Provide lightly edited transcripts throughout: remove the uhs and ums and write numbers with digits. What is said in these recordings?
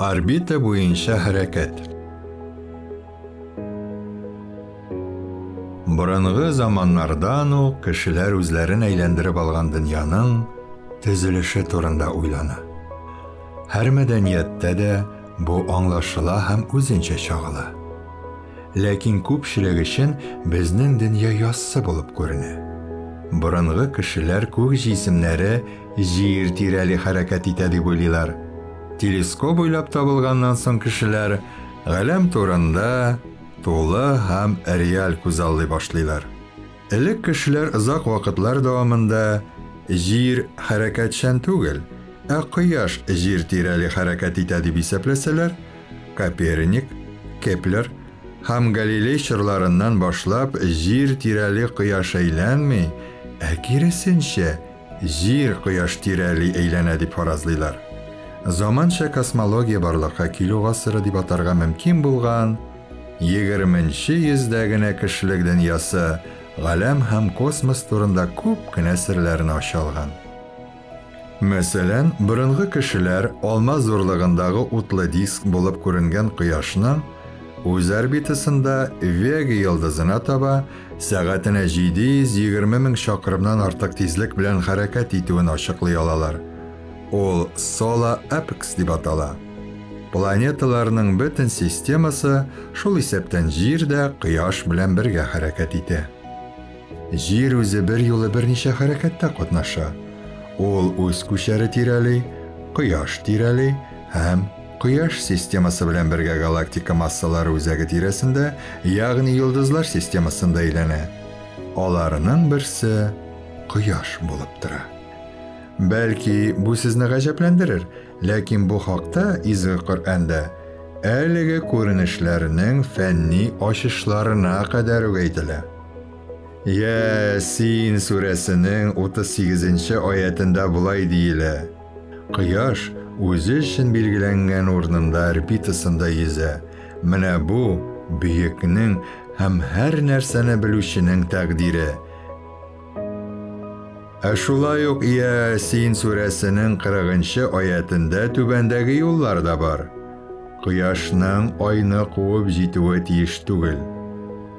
Орбита буенча хәрәкәт. Борынгы заманнардан ук кешеләр үзләрен әйләндереп алган дөньяның төзелеше турында уйлана. Һәр мәдәнияттә дә бу аңлашыла һәм үзенчә чагыла. Ләкин күпчелек өчен безнең дөнья яссы булып күренә. Борынгы кешеләр күк җисемнәре Җир тирәли хәрәкәт итә дип уйлыйлар. Телескоп уйлап табылганнан соң кешеләр галәм турында тулы һәм реаль күзаллый башлыйлар. Элек кешеләр озак вакытлар дәвамында Җир хәрәкәтчән түгел, ә Кояш Җир тирәли хәрәкәт итә дип исәпләсәләр, Коперник, Кеплер һәм Галилей чорларыннан башлап Җир тирәли Кояш әйләнми, ә киресенчә, Җир Кояш тирәли әйләнә дип фаразлыйлар. Заманча космология барлыкка килү гасыры дип атарга мөмкин булган егерменче йөздә генә кешелек дөньясы галәм һәм космос турында күп кенә серләрне ача алган. Мәсәлән, борынгы кешеләр алма зурлыгындагы утлы диск булып күренгән Кояшның үз орбитасында Вега йолдызына таба сәгатенә 720 мең чакрымнан артык тизлек белән хәрәкәт итүен ачыклый алалар. Ул Solar Apex дип атала. Планеталарның бөтен системасы, шул исәптән Җир дә, Кояш белән бергә хәрәкәт итә. Җир үзе берьюлы берничә хәрәкәттә катнаша. Ул үз күчәре тирәли, Кояш тирәли һәм Кояш системасы белән бергә галактика массалары үзәге тирәсендә, ягъни йолдызлар системасында әйләнә. Аларның берсе Кояш булып тора. Бәлки, бу сезне гаҗәпләндерер, ләкин бу хакта Изге Коръәндә әлеге күренешләрнең фәнни ачышларына кадәр үк әйтелә. Йә-Син сүрәсенең 38 нче аятендә болай диелә, Кояш үзе өчен билгеләнгән урынында орбитасында йөзә. Менә бу, Бөекнең һәм һәр нәрсәне белүченең тәкъдире. Ә шулай ук Йә-Син сүрәсенең 40 нчы аятендә түбәндәге юллар да бар, Кояшның айны куып җитүе тиеш түгел.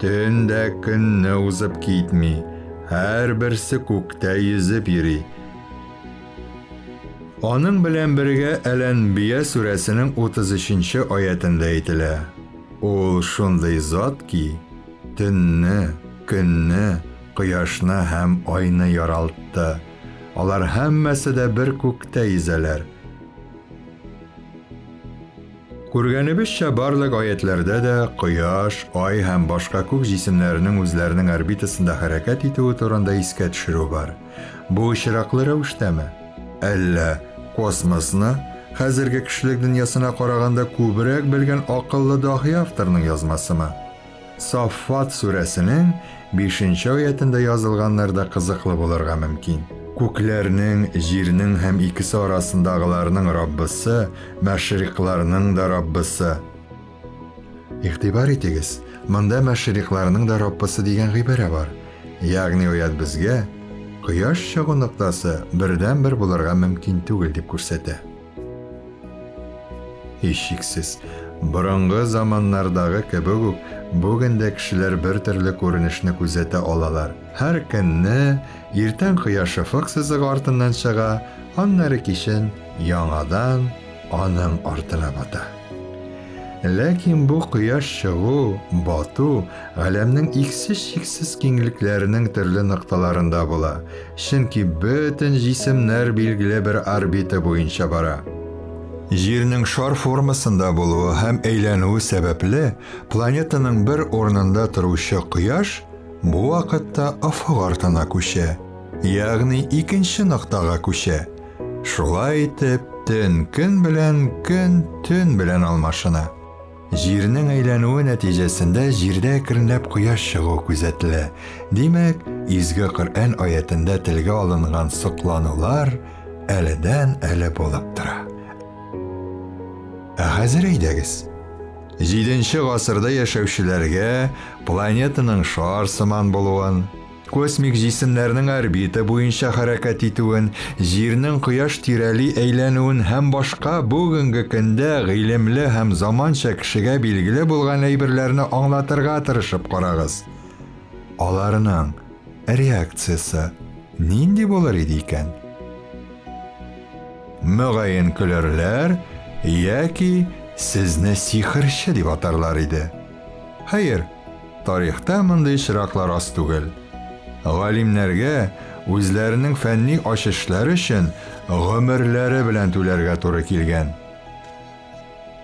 Төн дә көнне узып китми, һәрберсе күктә йөзеп йөри. Аның белән бергә Әл-Әнбия сүрәсенең 33 нче аятендә әйтелә, Ул шундый зат ки, төнне, көнне, Кояшны һәм айны яралтты. Алар һәммәсе дә бер күктә йөзәләр. Күргәнебезчә, барлык аятьләрдә дә Кояш, Ай һәм башка күк җисемнәренең үзләренең орбитасында хәрәкәт итүе турында искә төшерү бар. Бу очраклы рәвештәме? Әллә космосны хәзерге кешелек дөньясына караганда күбрәк белгән акыллы даһи авторның язмасымы? Саффат сүрәсенең бишенче аятендә язылганнар да кызыклы булырга мөмкин. Күкләрнең, җирнең һәм икесе арасындагыларның Раббысы, мәшрикъларның да Раббысы. Игътибар итегез, монда мәшрикъларның да Раббысы дигән гыйбарә бар. Ягъни аять безгә кояш чыгу ноктасы бердәнбер булырга мөмкин түгел дип күрсәтә. Һичшиксез, борынгы заманнардагы кебек үк, бүген дә кешеләр бер төрле күренешне күзәтә алалар. Һәр көнне иртән кояш офык сызыгы артыннан чыга, аннары кичен яңадан аның артына бата. Ләкин бу кояш чыгу, бату галәмнең иксез-чиксез киңлекләренең төрле нокталарында була, чөнки бөтен җисемнәр билгеле бер орбита буенча бара. Җирнең шар формасында булуы һәм әйләнүе сәбәпле, планетаның бер урынында торучы Кояш бу вакытта офык артына күчә, ягъни икенче ноктага күчә. Шулай итеп, төн көн белән, көн төн белән алмашына. Җирнең әйләнүе нәтиҗәсендә җирдә әкренләп кояш чыгу күзәтелә. Димәк, Изге Коръән аятендә телгә алынган сокланулар әледән-әле булып тора. Ә хәзер әйдәгез, җиденче гасырда яшәүчеләргә планетаның шар сыман булуын, Космик җисемнәрнең орбита буенча хәрәкәт итүен, Җирнең Кояш тирәли әйләнүен һәм башка бүгенге көндә гыйлемле һәм заманча кешегә билгеле булган әйберләрне аңлатырга тырышып карагыз. Аларның реакциясе нинди булыр иде икән? Мөгаен көләрләр яки сезне сихерче дип атарлар иде. Хәер, тарихта мондый очраклар аз түгел. Галимнәргә үзләренең фәнни ачышлары өчен гомерләре белән түләргә туры килгән.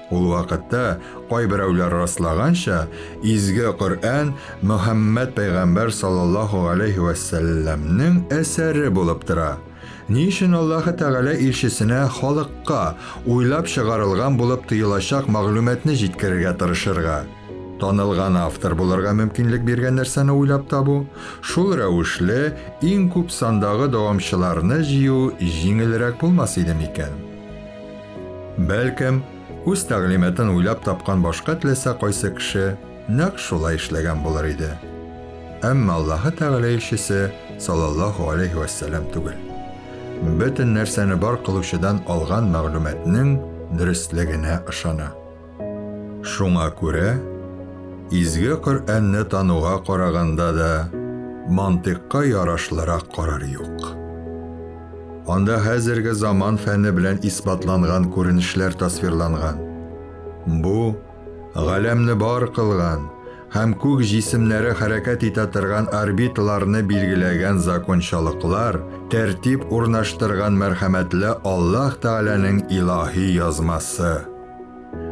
Ул вакытта кайберәүләр раслаганча, Изге Коръән Мөхәммәд пәйгамбәр саллаллаһу галәйһи вә сәлләмнең әсәре булып тора. Ни өчен Аллаһы Тәгалә илчесенә халыкка уйлап чыгарылган булып тоелачак мәгълүматны җиткерергә тырышырга? Танылган автор булырга мөмкинлек биргән нәрсәне уйлап табу, шул рәвешле иң күп сандагы дәвамчыларны җыю җиңелрәк булмас иде микән? Бәлкем, үз тәгълиматын уйлап тапкан башка теләсә кайсы кеше нәкъ шулай эшләгән булыр иде. Әмма Аллаһы Тәгалә илчесе саллаллаһу алейһи вәссәлам түгел. Бөтен нәрсәне бар кылучыдан алган мәгълүматның дөреслегенә ышана. Шуңа күрә Изге Коръәнне тануга караганда да мантыйкка ярашлырак карар юк. Анда хәзерге заман фәне белән исбатланган күренешләр тасвирланган. Бу, галәмне бар кылган һәм күк җисемнәре хәрәкәт итә торган орбиталарны билгеләгән закончалыклар, тәртип урнаштырган мәрхәмәтле Аллаһ Тәгаләнең илаһи язмасы.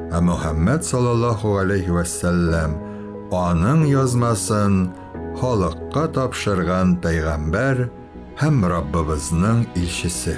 Ә Мөхәммәд саллаллаһу галәйһи вә сәлләм аның язмасын халыкка тапшырган пәйгамбәр һәм Раббыбызның илчесе.